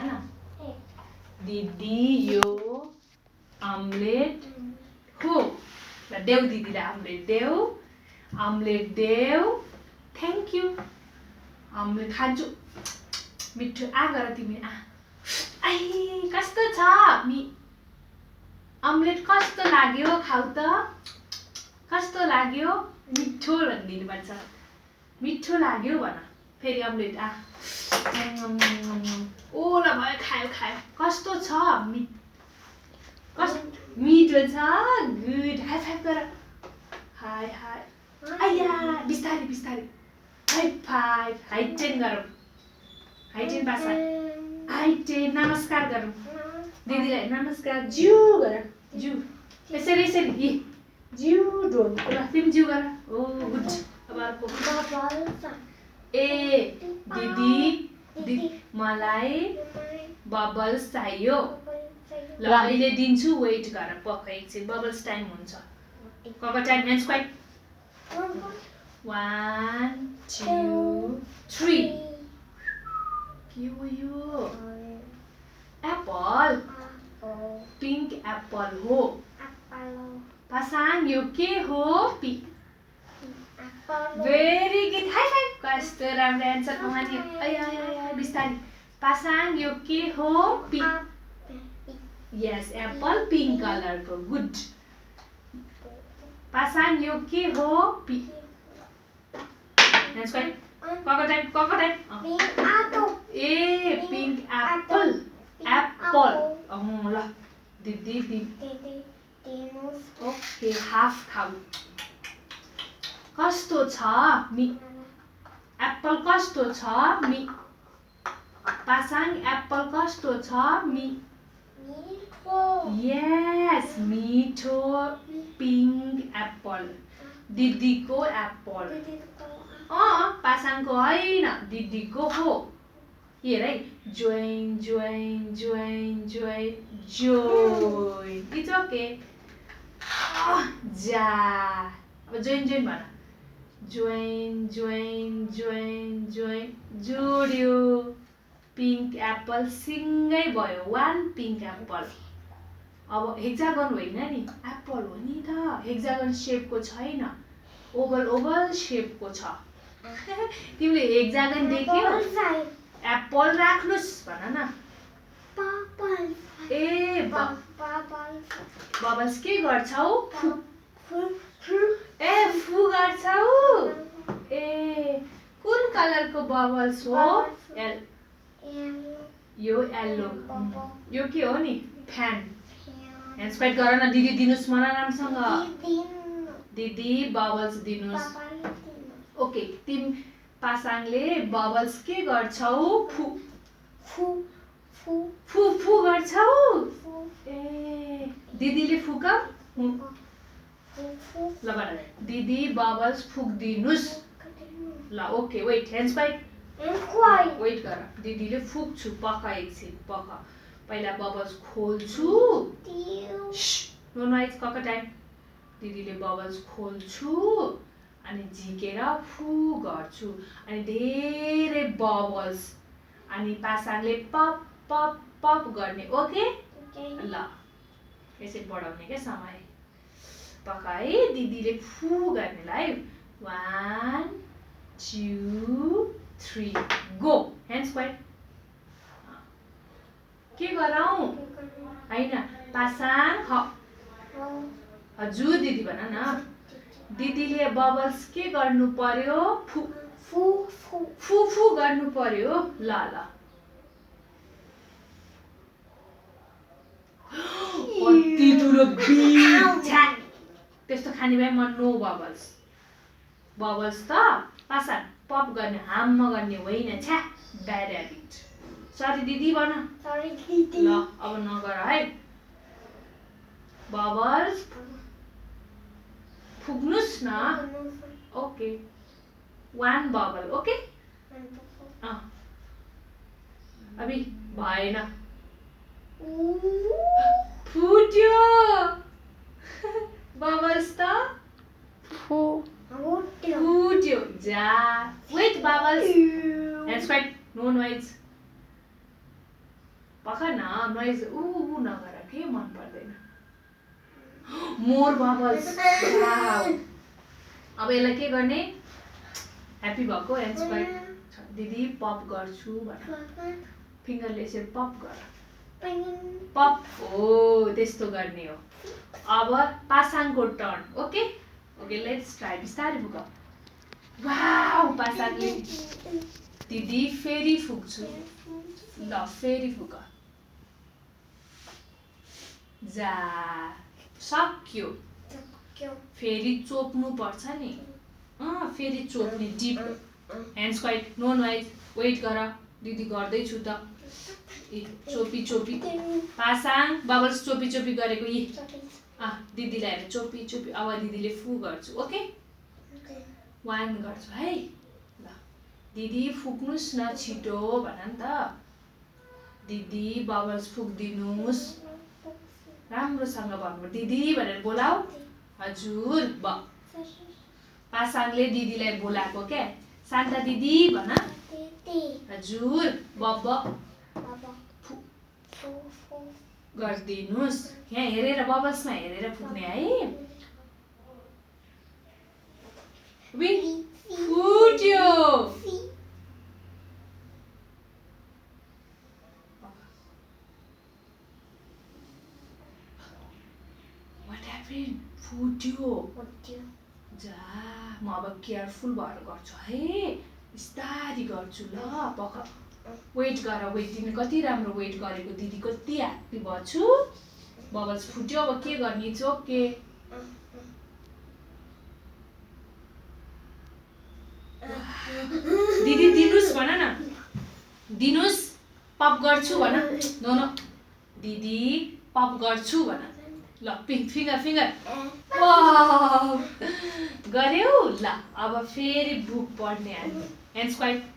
भन दिदी यो अमलेट हो ल देऊ दिदीलाई अमलेट देऊ अमलेट देऊ थ्याङ्क यू अमलेट खान्छु मिठो आ गर तिमी आ आई कस्तो छ अमलेट कस्तो लाग्यो खाऊ त कस्तो लाग्यो मिठो भनिदिनु पर्छ मिठो लाग्यो भन फेरि अमलेट आ ओ ल भयो खायो खायो कस्तो छ मिठो छ गुड हाई फाइभ गर हाई हाई आया बिस्तारै बिस्तारै हाई फाइभ हाई 10 गरौँ हाई 10 पासा हाई 10 नमस्कार गरौँ दिदीलाई नमस्कार ज्यू गर ज्यू यसरी यसरी ज्यू ढोल ल तिमी ज्यू गर ओ गुड अब अर्को ए दिदी मलाई बबल्स चाहियो ल अहिले दिन्छु वेट गर पक्क एकछिन बबल्स टाइम हुन्छ कको टाइम ह्यान्ड्स क्वाइट 1 2 3 के हो यो एप्पल पिंक एप्पल हो पासाङ यो के हो भेरी गुड हाई फाइभ कस्तो राम्रो एन्सर कमानी आया बिस्तारै पासाङ यो के हो यस एप्पल पिंक कलर को गुड पासाङ यो के हो कको टाइम ए पिंक एप्पल एप्पल ल दिदी ओके हाफ खाऊ कस्तो छ एप्पल कस्तो छ पासाङ एप्पल कस्तो छ यस मिठो पिंक एप्पल दिदीको एप्पल पासाङको होइन दिदीको हो हेर है join join join join join it's okay जा अब जोइन जोइन भन जोइन जोइन जोइन जोइन जोड्यो पिंक एप्पल सिंगै भयो 1 पिंक एप्पल अब हेक्सागन होइन नि एप्पल हो नि त हेक्सागन शेपको छैन ओभल ओभल शेपको छ तिमीले हेक्सागन देख्यौ एप्पल राख्नुस् भन न ए बबल्स के गर्छौ ए फु गर्छौ ए कुन कलरको बबल्स हो यो येल्लो यो के हो नि फ्यान ह्यान्ड्स क्वाइट गर न दिदी दिनुस् मलाई राम्रोसँग दिदी बबल्स दिनुस् ओके तिम पासाङले बबल्स के गर्छौ फु फु फु फु फु गर्छौ ए दिदीले फुक ल भन दिदी बबल्स फुक्दिनुस् ल okay wait hands quiet wait गर दिदीले फुक्छु पक्क एकछिन पक्क पहिला बबल्स खोल्छु नो नोइज कक टाइम दिदीले बबल्स खोल्छु अनि झिकेर फु गर्छु अनि धेरै बबल्स अनि पासाङले पप पप पप गर्ने ओके ल यसरी बढाउने के समय पक्का है दिदीले फु गर्नेलाई 1 2 3 गो ह्यान्ड्स क्वाइट के गरौँ हैन पासाङ हजुर दिदी भन न दिदीले बबल्स के गर्नु पर्यो फु फु फु फु गर्नु पर्यो ल ल कति ठुलो बिच्छा त्यस्तो खाने भए म नो बबल्स बबल्स त पासाङ पप गर्ने हाम गर्ने होइन छ्या ब्याड ह्याबिट सरी दिदी भन सरी दिदी ल अब नगर है बबल्स फुक्नुस् न ओके 1 बबल ओके अभी भएन फुट्यो बबल्स त फुट्यो जा wait bubbles hands quiet no noise पखा न नोइज ऊ नगर के मन पर्दैन मोर बबल्स वाउ अब यसलाई के गर्ने ह्यापी भएको ह्यान्ड्स बाइट दिदी पप गर्छु भन फिंगरले यसरी पप गर पप हो त्यस्तो गर्ने हो अब पासाङको turn okay okay let's try बिस्तारै फुक वाउ पासाङले दिदी फेरि फुक्छु ल फेरि फुक जा सक्यो फेरि चोप्नु पर्छ नि फेरि चोप्ने dip hands wait no noise wait गर दिदी गर्दैछु त चोपी चोपी पासाङ बबल्स चोपी चोपी गरेको यी दिदीलाई हेर चोपी चोपी अब दिदीले फु गर्छु ओके 1 गर्छु है ल दिदी फुक्नुस् न छिटो भन नि त दिदी बबल्स फुक्दिनुस् राम्रोसँग भन्नु दिदी भनेर बोलाऊ हजुर पासाङले दिदीलाई बोलाएको के शान्ता दिदी भन हजुर बब गर्दिनुस् यहाँ हेरेर बबल्समा हेरेर फुक्ने है फुट्यो फुट्यो जा म अब केयरफुल भएर गर्छु है बिस्तारी गर्छु ल पख वेट गर वेट दिने कति राम्रो वेट गरेको दिदी कति ह्याप्पी भछु बबल्स फुट्यो अब के गर्ने ओके दिदी दिनुस् भन न दिनुस् पप गर्छु भन नो नो दिदी पप गर्छु भन ल फिंगर फिंगर गर्यौ ल अब फेरि बुक पढ्ने हामी ह्यान्ड्स वाइट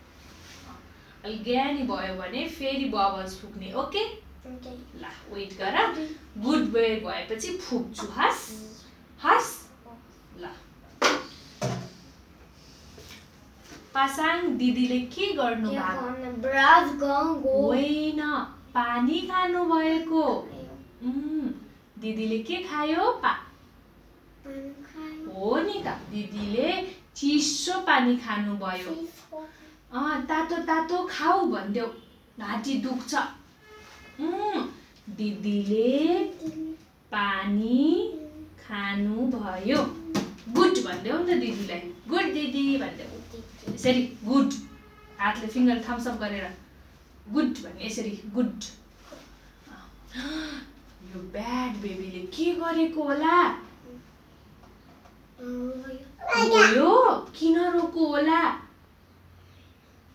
ज्ञानी भयो भने फेरि बबल्स फुक्ने ओके ल वेट गर गुड वे भएपछि फुक्छु हस हस ल पासाङ दिदीले के गर्नु भएको होइन पानी खानु भएको दिदीले के खायो हो नि त दिदीले चिसो पानी खानु भयो तातो तातो खाऊ भन्देऊ घाँटी दुख्छ दिदीले पानी खानु भयो गुड भन्देऊ नि त दिदीलाई गुड दिदी भन्देऊ यसरी गुड हातले फिंगर थम्स अप गरेर गुड भन्ने यसरी गुड यो ब्याड बेबीले के गरेको होला रोयो किन रोको होला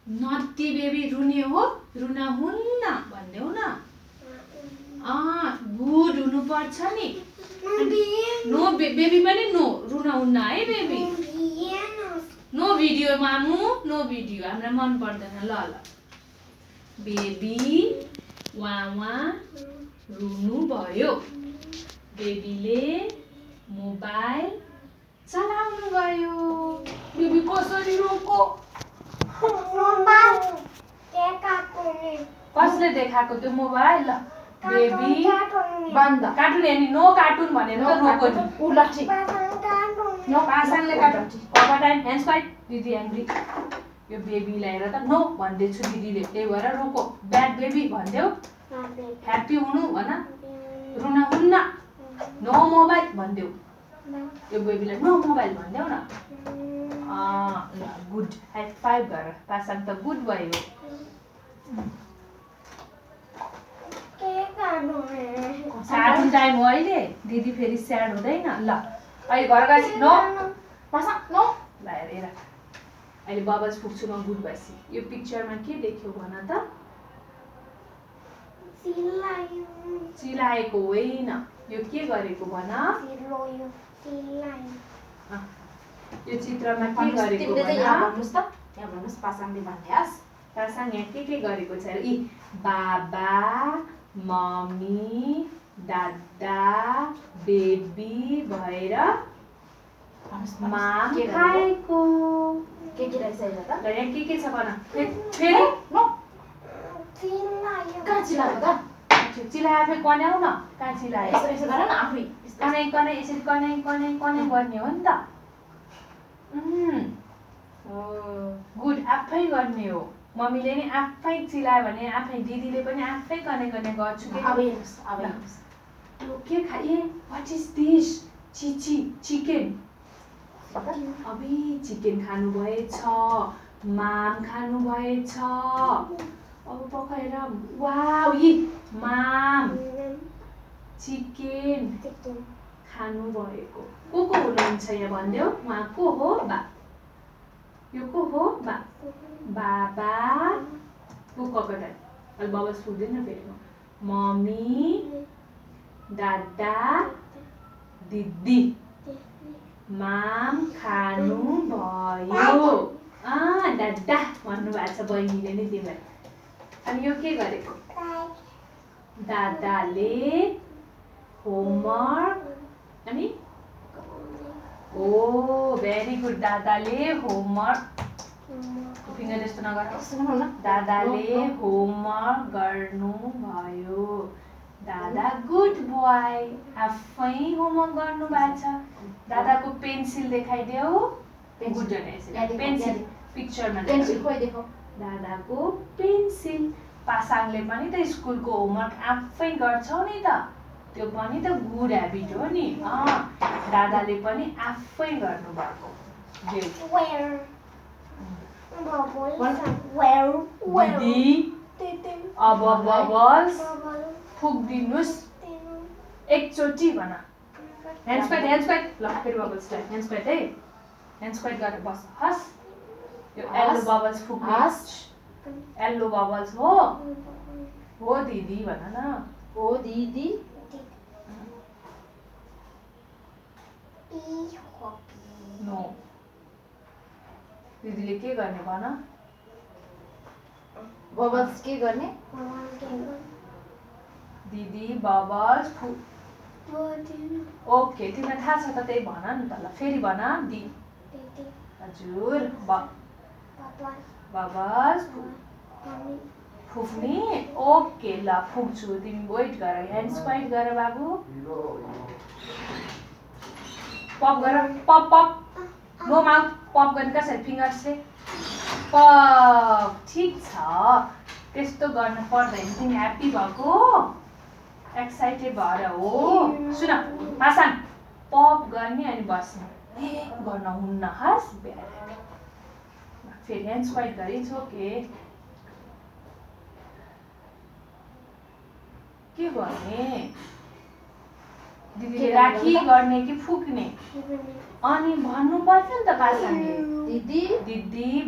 नत्ती बेबी रुने हो रुना हुन्न भन्देऊ न गुड हुनु पर्छ नि नो बेबी पनि नो रुना हुन्न है बेबी नो भिडियो मामु नो भिडियो हामीलाई मन पर्दैन ल ल बेबी वावा रुनु भयो बेबीले मोबाइल चलाउनु भयो बेबी कसरी रोको कसले देखाएको त्यो मोबाइल ल बेबी बन्द कार्टुन हेर्ने नो कार्टुन भनेर त रोको नि उलटी नो पासाङले cartoon over time hands wait दिदी एङ्ग्री यो बेबीलाई हेर त नो भन्दैछु दिदीले त्यही भएर रोको ब्याड बेबी भन्देऊ ह्याप्पी हुनु भन रुना हुन्न नो मोबाइल भन्देऊ यो बेबीलाई नो मोबाइल भन्देऊ न ल गुड हाई फाइभ गर पासाङ त गुड भयो कार्टुन टाइम हो अहिले दिदी फेरि स्याड हुँदैन ल अहिले घर गएपछि नो पासाङ नो ल हेर अहिले बबल्स फुक्छु म गुड भएपछि यो पिक्चरमा के देख्यो भन त चिलाएको होइन यो के गरेको भन यो चित्रमा के गरेको भन्नुस् त यहाँ भन्नुस् पासाङले भन्देस् पासाङ यहाँ के गरेको छ यी बाबा मम्मी दादा बेबी भएर माम खाएको के रहेछ त यहाँ के छ भन फेरि नो कहाँ चिलायो त चिलाए आफै कन्याउ न कहाँ चिलाए यसो यसो गर न आफै कनाइ कनाइ यसरी कनाइ कनाइ कनाइ गर्ने हो नि त गुड आफै गर्ने हो मम्मीले नि आफै चिलायो भने आफै दिदीले पनि आफै कनाइ कनाइ गर्छु के अब हेर्नुस् अब हेर्नुस् यो के खाए what is this Chichi chicken अबे चिकन खानु भएछ माम खानु भएछ अब पकाएर वाउ यी माम चिकन खानु भएको को हुनुहुन्छ यहाँ भनिदेऊ उहाँ को हो बा यो को हो बा बाबा को ककटाइ अहिले बाबा सुत्दैन फेरि मम्मी दादा दिदी माम खानु भयो दादा भन्नुभएको छ बहिनीले नि तिमीलाई अनि यो के गरेको दादाले होमवर्क अनि ओ भेरी गुड दादाले होमवर्क फिङ्गर जस्तो नगर दादाले होमवर्क गर्नु भयो दादा गुड बोय आफै होमवर्क गर्नु भएको छ दादाको पेन्सिल देखाइदेऊ पेन्सिल पिक्चरमा दादाको पेन्सिल पासाङले पनि त स्कुलको होमवर्क आफै गर्छौ नि त त्यो पनि त गुड ह्याबिट हो नि दादाले पनि आफै गर्नु भएको दिदी अब बबल्स फुक्दिनुस् एकचोटि भन ह्यान्ड्सपाइट ल फेरि बबल्स ह्यान्ड्सपाइट है ह्यान्ड्सपाइट गरेर बस हस् यो येल्लो बबल्स फुक्ने येल्लो बबल्स हो दिदी भन न हो दिदी नो दिदीले के गर्ने भन बबल्स के गर्ने दिदी बबल्स ओके तिमीलाई थाहा छ त त्यही भन नि त ल फेरि भन हजुर बबल्स फुक्ने ओके ल फुक्छु तिमी वेट गर ह्यान्ड्सपाइट गर बाबु पप गर पप नो माउथ पप गर्ने कसरी फिङ्गर्सले पप ठिक छ त्यस्तो गर्न पर्दैन तिमी ह्याप्पी भएको एक्साइटेड भएर हो सुन पासाङ पप गर्ने अनि बस्ने गर्न हुन्न हस् फेरि ह्यान्ड्सपाइट गरिन्छ ओके के गर्ने दिदीले राखी गर्ने कि फुक्ने अनि भन्नु पर्छ नि त पासाङले दिदी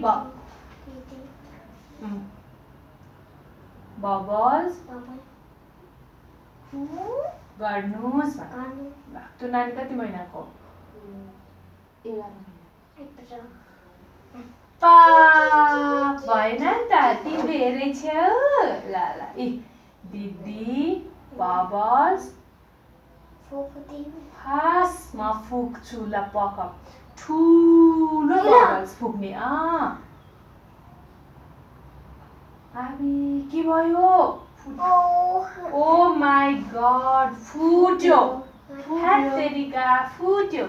बबल्स गर्नुस् त्यो नानी कति महिनाको भएन नि त तिमीले हेरेको छेउ ल दिदी बबल्स हस् म फुक्छु ल पक ठुलो बबल्स फुक्ने आबी के भयो ओ माई गड फुट्यो हेत्तेरिका फुट्यो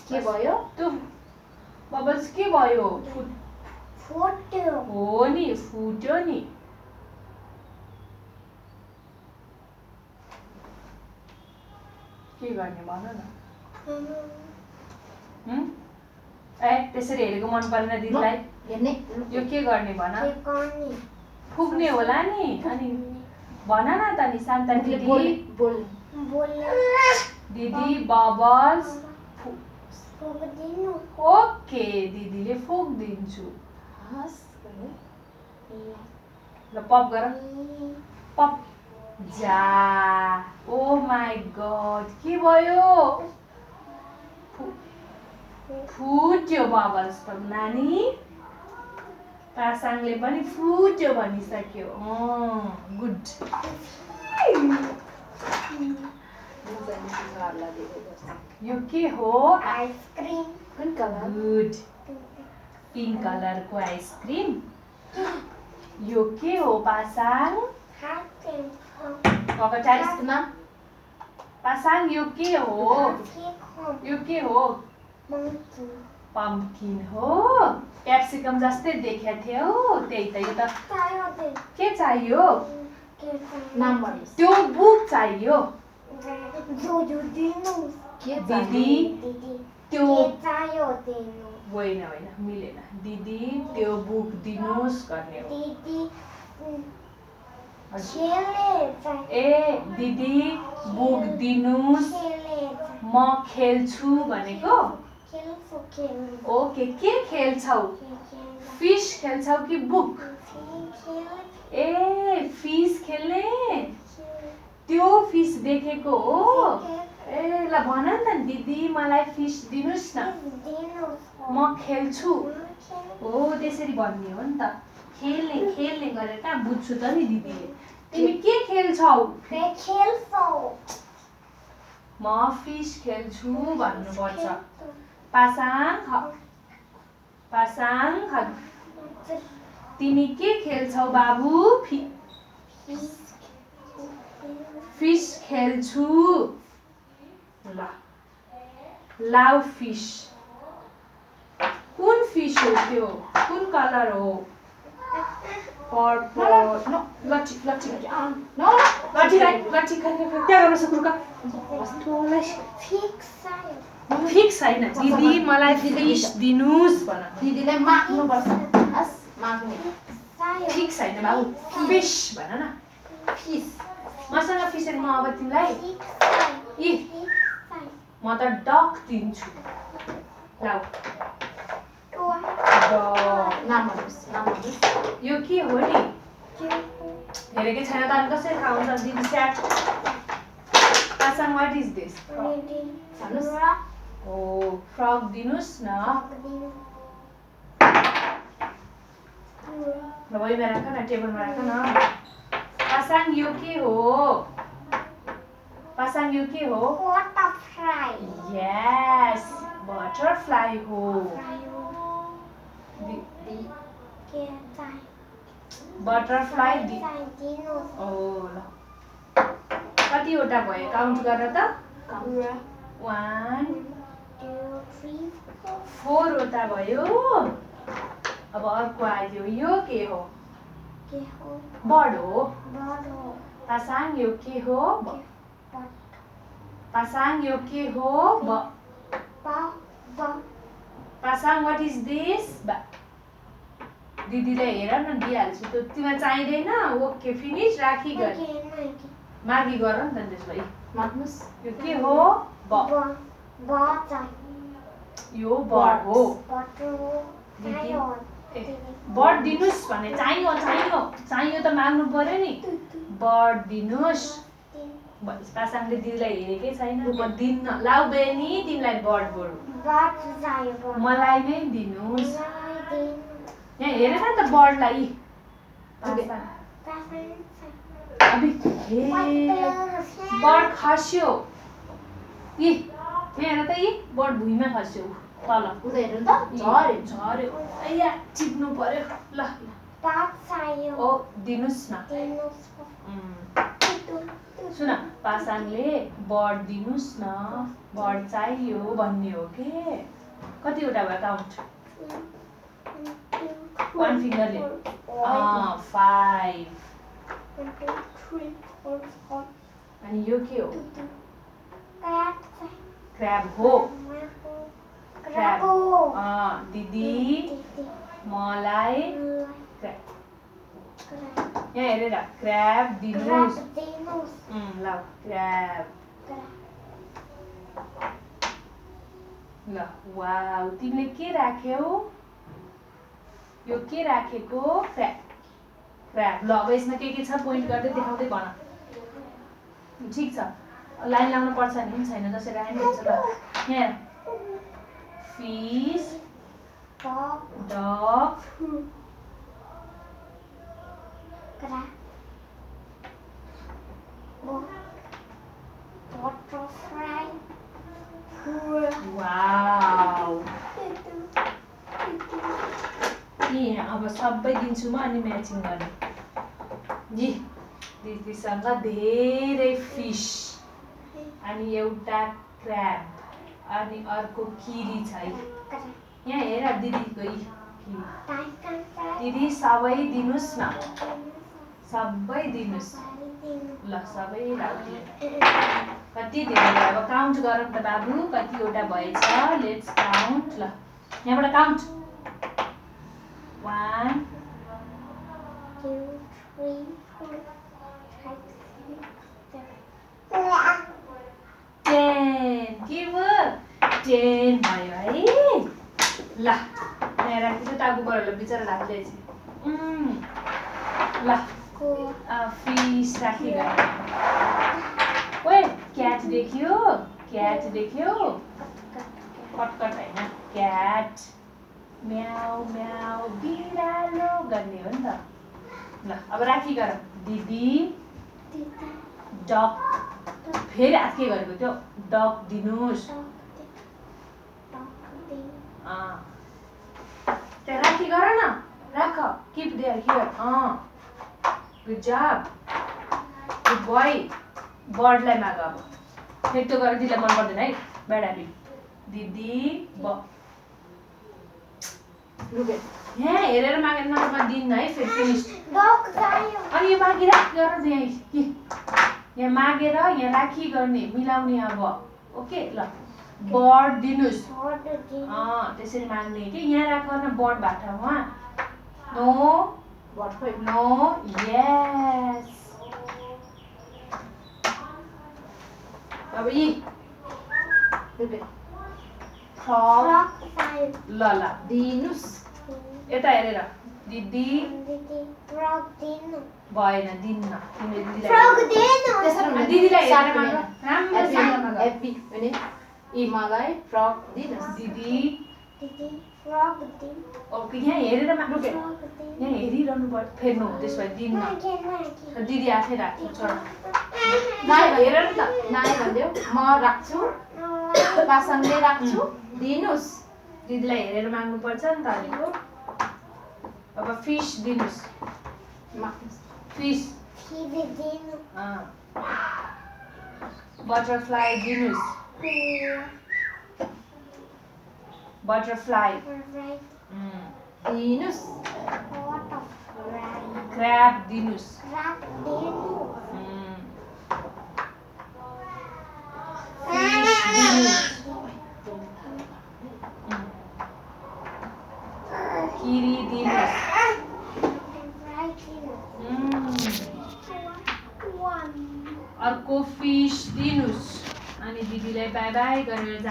के भयो त्यो बबल्स के भयो फुट्यो हो नि फुट्यो नि के गर्ने भन न त्यसरी हेरेको मन परेन दिदीलाई यो के गर्ने भन फुक्ने होला नि अनि भन न त नि शान्ता दिदी दिदी बबल्स ओके दिदीले फुक्दिन्छु ल पप गर पप जा ओ माई गड के भयो फुट्यो बबल्स त नानी पासाङले पनि फुट्यो भनिसक्यो गुड यो के हो आइसक्रिम कुन कलर गुड पिङ्क कलरको आइसक्रिम यो के हो पासाङ Happy. अगाडि यसको नाम पासाङ यो के हो यो के हो Monkey. पम्पकिन हो क्याप्सिकम जस्तै देखेको थियो त्यही त यो त Coyote. के चाहियो नाम भन्नुहोस् त्यो बुक चाहियो Jojo Dino. के दिदी Didi. त्यो Tayo Dino. होइन होइन मिलेन दिदी त्यो बुक दिनुहोस् गर्ने हो Didi. Chile. ए दिदी बुक दिनुहोस् म खेल्छु भनेको ओके के खेल्छौ फिस खेल्छौ कि बुक ए फिस खेल्ने त्यो फिस देखेको हो ए ल भन नि त दिदी मलाई फिस दिनुहोस् न म खेल्छु हो त्यसरी भन्ने हो नि त खेल्ने खेल्ने गरेर कहाँ बुझ्छु त नि दिदीले तिमी के खेल्छौ म फिस खेल्छु भन्नुपर्छ पासाङ तिमी के खेल्छौ बाबु फिस खेल्छु ल लाउ फिस कुन फिस हो त्यो कुन कलर हो पर्पल नो लट्ठी लट्ठी लट्ठी लट्ठी त्यहाँ गर्न सक्नुका फिक्स होइन दिदी मलाई फिस दिनुहोस् भन दिदीलाई माग्नुपर्छ हस् माग्ने फिक्स होइन बाबु फिस भन न फिस मसँग फिस म अब तिमीलाई इ म त डक दिन्छु लाउ नाम भन्नुहोस् यो के हो नि हेरेकै छैन त अनि कसरी थाहा हुन्छ दिदी स्याट पासाङ वाट इज दिस भन्नुहोस् ओ फ्रक दिनुहोस् न ल वहीमा राख न टेबलमा राख न पासाङ यो के हो पासाङ यो के हो यस बटरफ्लाई हो बटरफ्लाई ओ ल कतिवटा भयो काउन्ट गर त 1 4 वटा भयो अब अर्को आयो यो के हो बर्ड हो पासाङ यो के हो पासाङ यो के हो पासाङ वाट इज दिस दिदीलाई हेर न दिइहाल्छु त्यो तिमीलाई चाहिँदैन ओके फिनिस राखी गर मागी गर नि त त्यसलाई माग्नुहोस् यो के हो यो बर्ड हो बर्ड दिनुहोस् भने चाहियो चाहियो चाहियो त माग्नु पर्यो नि बर्ड दिनुहोस् पासाङले दिदीलाई हेरेकै छैन म दिन्न लाउ बेनी तिमीलाई बर्ड बरु मलाई नै दिनुहोस् यहाँ हेरेन त बर्डलाई बर्ड खस्यो यी यहाँ हेर त यी बर्ड भुइँमा खस्यो तल उता हेर्नु त झर्यो झर्यो या चिप्नु पर्यो ल ओ दिनुहोस् न सुन पासाङले बर्ड दिनुहोस् न बर्ड चाहियो भन्ने हो के कतिवटा भयो काउन्ट 1 फिङ्गरले 5 अनि यो के हो क्र्याब हो क्र्याब दिदी मलाई यहाँ हेरेर क्र्याब दिनुहोस् ल क्र्याब ल वाउ तिमीले के राख्यौ यो के राखेको क्र्याब ल अब यसमा के छ पोइन्ट गर्दै देखाउँदै भन ठिक छ लाइन लाउनु पर्छ नि पनि छैन जसरी आइहाल्छ ल यहाँ फिस डक वाउ अब सबै दिन्छु म अनि म्याचिङ गर्ने जी दिदीसँग धेरै फिस अनि एउटा क्र्याब अनि अर्को किरी छ है यहाँ हेर दिदीको किरी दिदी सबै दिनुस् न सबै दिनुस् ल सबै राखिदिनु कति दिनु अब काउन्ट गरौँ त बाबु कतिवटा भएछ लेट्स काउन्ट ल यहाँबाट काउन्ट 1 2 3 4 5 6 7 10 के भयो 10 भयो है ल यहाँ राखिदिनु टाउकोबाट बिचरा राख्दै ल फिस राखी ओए क्याट देख्यो कटकट होइन क्याट म्याउ म्याउ बिरालो गर्ने हो नि त ल अब राखी गर दिदी डक फेरि आज के गरेको त्यो डक दिनुहोस् त्यहाँ राखी गर न राख किप देयर हियर गुड जब गुड बोय बर्डलाई माग अब फेरि त्यो गरेर दिदीलाई मन पर्दैन है ब्याड ह्याबिट दिदी यहाँ हेरेर मागेर नम्बर दिन्न है फेरि फिनिस अनि यो मागिराख गर यहाँ मागेर यहाँ राखी गर्ने मिलाउने अब ओके ल बर्ड दिनुहोस् त्यसरी माग्ने कि यहाँ राख न बर्ड भएको ठाउँमा नो यस अब यी ल ल दिनुस् यता हेरेर दिदी भएन दिन्न दिदीलाई हेरेर माग राम्रोसँग माग एपी भने मलाई फ्रक दिनुस् दिदी फ्रक दिन ओके यहाँ हेरेर माग यहाँ हेरिरहनु पर्छ फेर्नु त्यसो भए दिन्न दिदी आफै राख्छु छोड नाइ हेर न त नाइ भन्देऊ म राख्छु पासँगले राख्छु दिनुस् दिदीलाई हेरेर माग्नु पर्छ नि त अलिको अब फिस दिनुस् फिस बटरफ्लाई दिनुस् बटरफ्लाई दिनुस् क्र्याब दिनुस् फिस दिनुस् किरी दिनुस् अर्को फिस दिनुस् अनि दिदीलाई बाई बाई गरेर